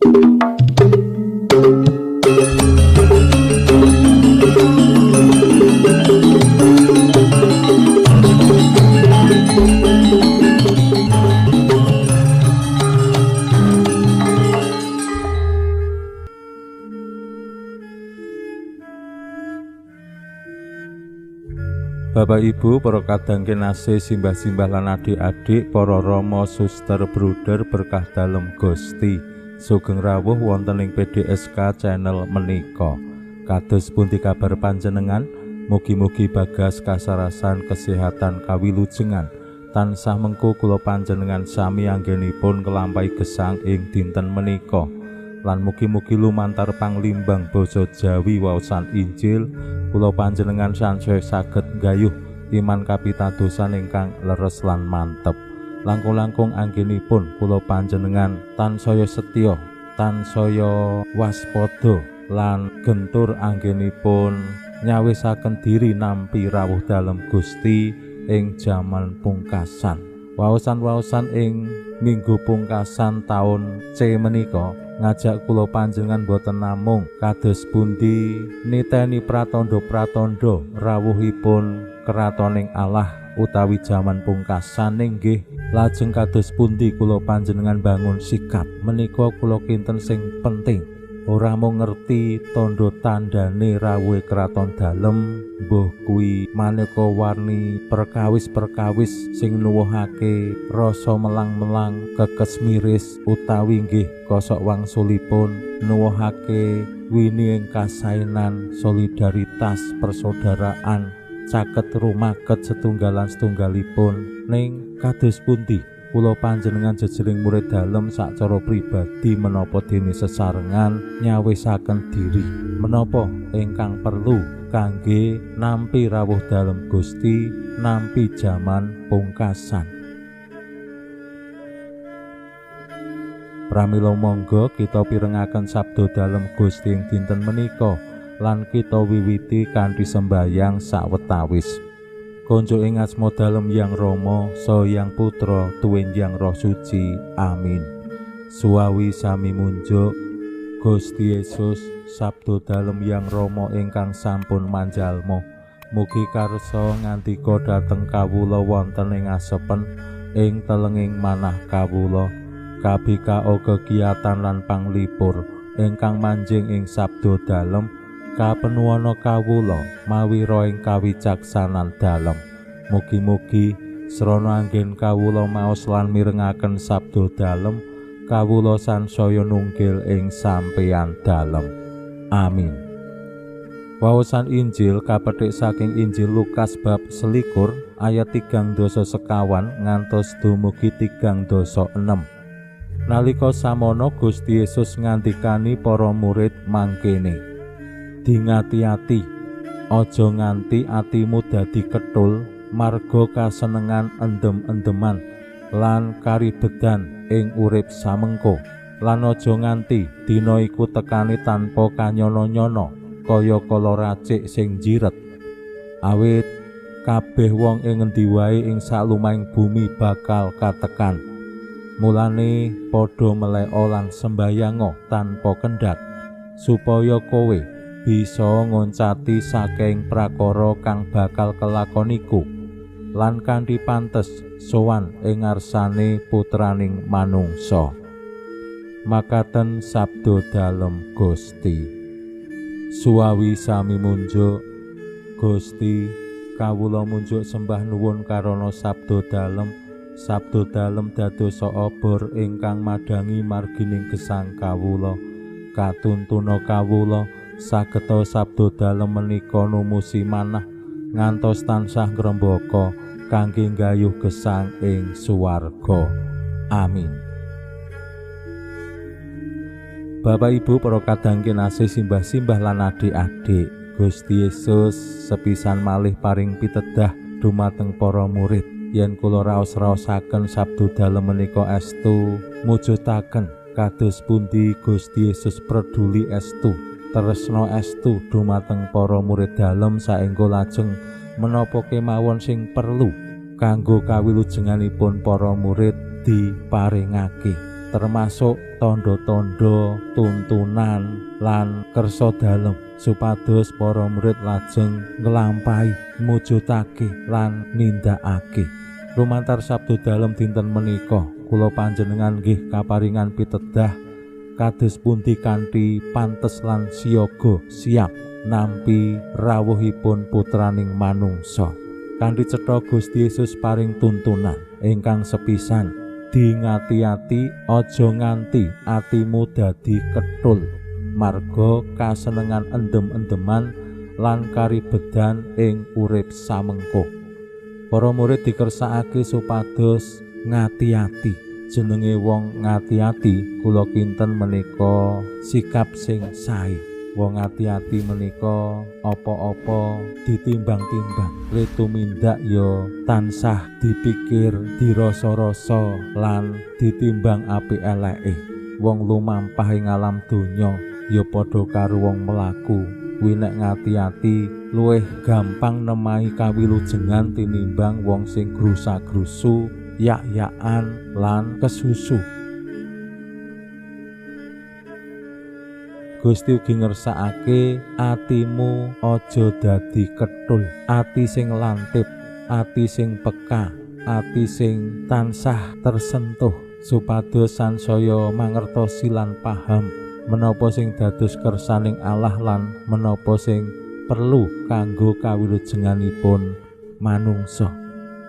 Bapak Ibu, para kadang kinasih, simbah-simbah lan adik-adik, para rama, suster, bruder, berkah dalem Gusti. Sugeng rawuh wonten ing PDSK channel menika. Kados pundi kabar panjenengan? Mugi-mugi bagas kasarasan kesehatan kawilujengan. Tansah mengko kula panjenengan sami anggenipun nglampahi gesang ing dinten menika. Lan mugi-mugi lumantar panglimbang basa Jawi waosan Injil kula panjenengan sansaya saged nggayuh iman kapitadosan ingkang leres lan mantep. Langkung-langkung anggenipun kula panjenengan tansaya setya, tansaya waspada lan gentur anggenipun nyawisaken diri nampi rawuh dalem Gusti ing jaman pungkasan. Waosan-waosan ing minggu pungkasan taun C menika ngajak kula panjenengan boten namung kados pundi niteni pratandha-pratandha rawuhipun kratoning Allah utawi jaman pungkasan, nggih lajeng kados pundi kula panjenengan bangun sikap menika kula kinten sing penting. Ora mung ngerti tandha tandane rawuhe kraton dalem, mbuh kuwi maneka warni perkawis-perkawis sing nuwuhake rasa melang-melang, kekes miris utawi nggih kosok wangsulipun nuwuhake wini ing kasainan, solidaritas, persaudaraan, caket rumaket setunggalan setunggalipun. Ning kados pundi kula panjenengan jejering murid dalem sacara pribadi menapa dene sesarengan nyawisaken diri menapa ingkang perlu kangge nampi rawuh dalem Gusti, nampi jaman pungkasan. Pramila monggo kita pirengaken sabda dalem Gusti ing dinten menika lan kita wiwiti kanthi sembayang sawetawis. Konjo ing asma dalem Yang Rama, saha Yang Putra, tuwin Yang Roh Suci. Amin. Suwawi sami munjuk Gusti Yesus, sabda dalem Yang Rama ingkang sampun manjalma. Mugi karsa ngandika dhateng kawula wonten ing asepen ing telenging manah kawula. Kabikao kegiatan lan panglipur ingkang manjing ing sabda dalem kapenuwana kawula mawi roing kawicaksanan dalem. Mugi-mugi srana anggen kawula maos lan mirengaken sabda dalem, kawula sansaya nunggil ing sampeyan dalem. Amin. Waosan Injil kapethik saking Injil Lukas bab 21 ayat 34 ngantos dumugi 36. Nalika samono Gusti Yesus ngandikani para murid mangkene: Dingati-ati, aja nganti atimu dadi ketul marga kasenengan endem-endeman lan karibedan ing urip samengko, lan aja nganti dina iku tekani tanpa kanyono-nyono kaya kala racik sing jiret. Awit kabeh wong ing ngendi wae ing salumahing bumi bakal katekan. Mulane padha meleka lan sembayango tanpa kendhat, supaya kowe bisa ngoncati saking prakara kang bakal kelakon iku lan kanthi pantes sowan ing ngarsane putraning manungsa. Makaten sabda dalem Gusti. Suwawi sami munjuk Gusti, kawula munjuk sembah nuwun karana sabda dalem. Sabda dalem dadosa obor ingkang madhangi margining gesang kawula. Katuntuna kawula sageta sabda dalem menika numusi manah ngantos tansah ngrembaka kangge nggayuh gesang ing suwarga. Amin. Bapak Ibu, para kadang kinasih, simbah-simbah lan adik-adik, Gusti Yesus sepisan malih paring pitedah dumateng para murid yen kula raos-raosaken sabda dalem menika estu mujudaken kados pundi Gusti Yesus preduli estu, tresna estu dumateng para murid dalem saengga lajeng menapa kemawon sing perlu kanggo kawilujenganipun para murid diparingake. termasuk tandha-tandha, tuntunan lan kersa dalem supados para murid lajeng nglampahi, mujudake lan nindakake. Lumantar sabda dalem dinten menika kula panjenengan nggih kaparingan pitedah kados pundi kanthi pantes lan siaga siap nampi rawuhipun putraning manungsa. Kanthi cetha Gusti Yesus paring tuntunan ingkang sepisan, dingati-ati aja nganti atimu dadi ketul marga kasenengan endem-endeman lan karibedan ing urip samengko. Para murid dikersakake supados ngati-ati. Jenenge wong ngati-ati kula kinten menika sikap sing sae. Wong ati-ati menika apa-apa ditimbang-timbang, le tumindak ya tansah dipikir, dirasa-rasa lan ditimbang apik eleke. Wong lumampah ing alam donya ya padha karo wong mlaku. Kuwi nek ngati-ati luwih gampang nemahi kawilujengan tinimbang wong sing grusa-grusu, yak-yakan lan kesusu. Gusti ugi ngersakake atimu aja dadi ketul, ati sing lantip, ati sing peka, ati sing tansah tersentuh supados sansaya mangertosi lan paham menapa sing dados kersaning Allah lan menapa sing perlu kanggo kawilujenganipun manungsa.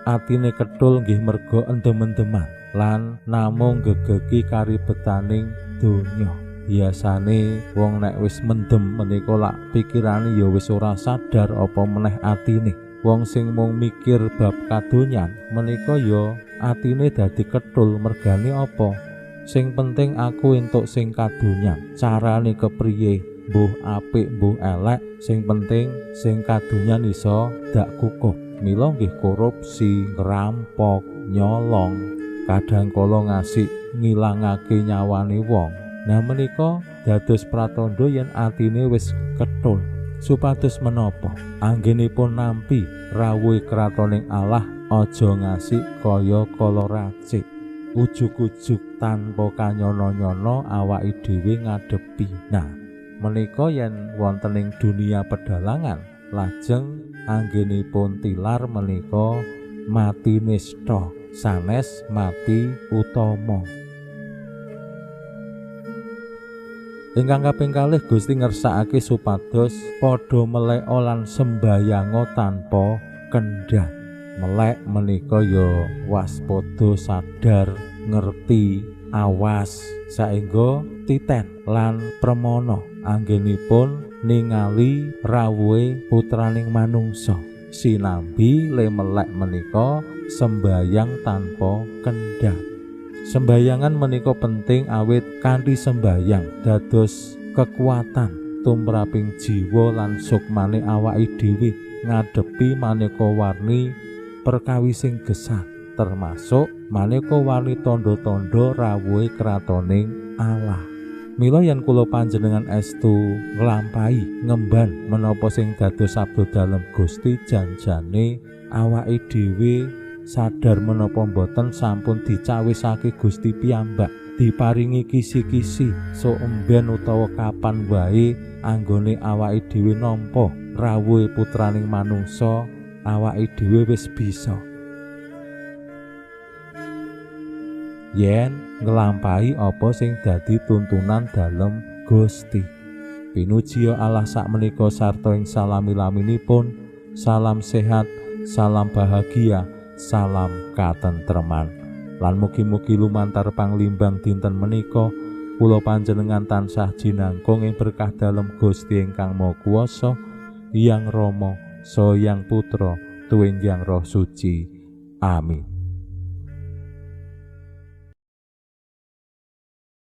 Atine ketul nggih merga endem-endeman lan namung gegegi karibetaning donya. Biasane wong nek wis mendem menika lak pikirane ya wis ora sadar apa meneh atine. Wong sing mung mikir bab kadonyan menika ya atine dadi ketul mergane apa? Sing penting aku entuk sing kadonyan. Carane kepriye, mbuh apik mbuh elek, sing penting sing kadonyan iso dak kukuh. Mila nggih korupsi, ngerampok, nyolong, kadang kala ngasih ngilangake nyawane wong. Nah menika dados pratandha yen atine wis ketul. Supados menapa anggenipun nampi rawuhe kratoning Allah aja ngasih kaya kala racik, ujug-ujug tanpa kanyono-nyono awake dhewe ngadepi. Nah menika yen wonten ing dunia pedalangan lajeng anggenipun tilar menika mati nista sanes mati utama. Ingkang kaping kalih Gusti ngersakake supados padha melek lan sembahyanga tanpa kendhat. Melek menika ya waspada, sadar, ngerti, awas saengga titen lan premana anggenipun ningali rawuhe putraning manungsa. Sinambi le melek menika sembayang tanpa kendhat. Sembayangan menika penting awit kanthi sembayang dados kekuatan tumraping jiwa lan sukmane awake dhewe ngadepi maneka warni perkawising gesang, termasuk maneka warni tandha-tandha rawuhe kratoning Allah. Mila yen kula panjenengan estu nglampahi ngemban menapa sing dados sabda dalem Gusti, janjane awake dhewe sadar menapa mboten sampun dicawisake Gusti piyambak, diparingi kisi-kisi sok emben utawa kapan wae anggone awake dhewe nampa rawuhe putraning manungsa, awake dhewe wis bisa yen nglampahi apa sing dadi tuntunan dalem Gusti. Pinuji Allah sakmenika sarta ing salami-laminipun, salam sehat, salam bahagia, salam katentreman. Lan mugi-mugi lumantar panglimbang dinten menika kula panjenengan tansah jinangkung ing berkah dalem Gusti ingkang Maha Kuwasa, Hyang Rama, Saha Hyang Putra, tuwin Hyang Roh Suci. Amin.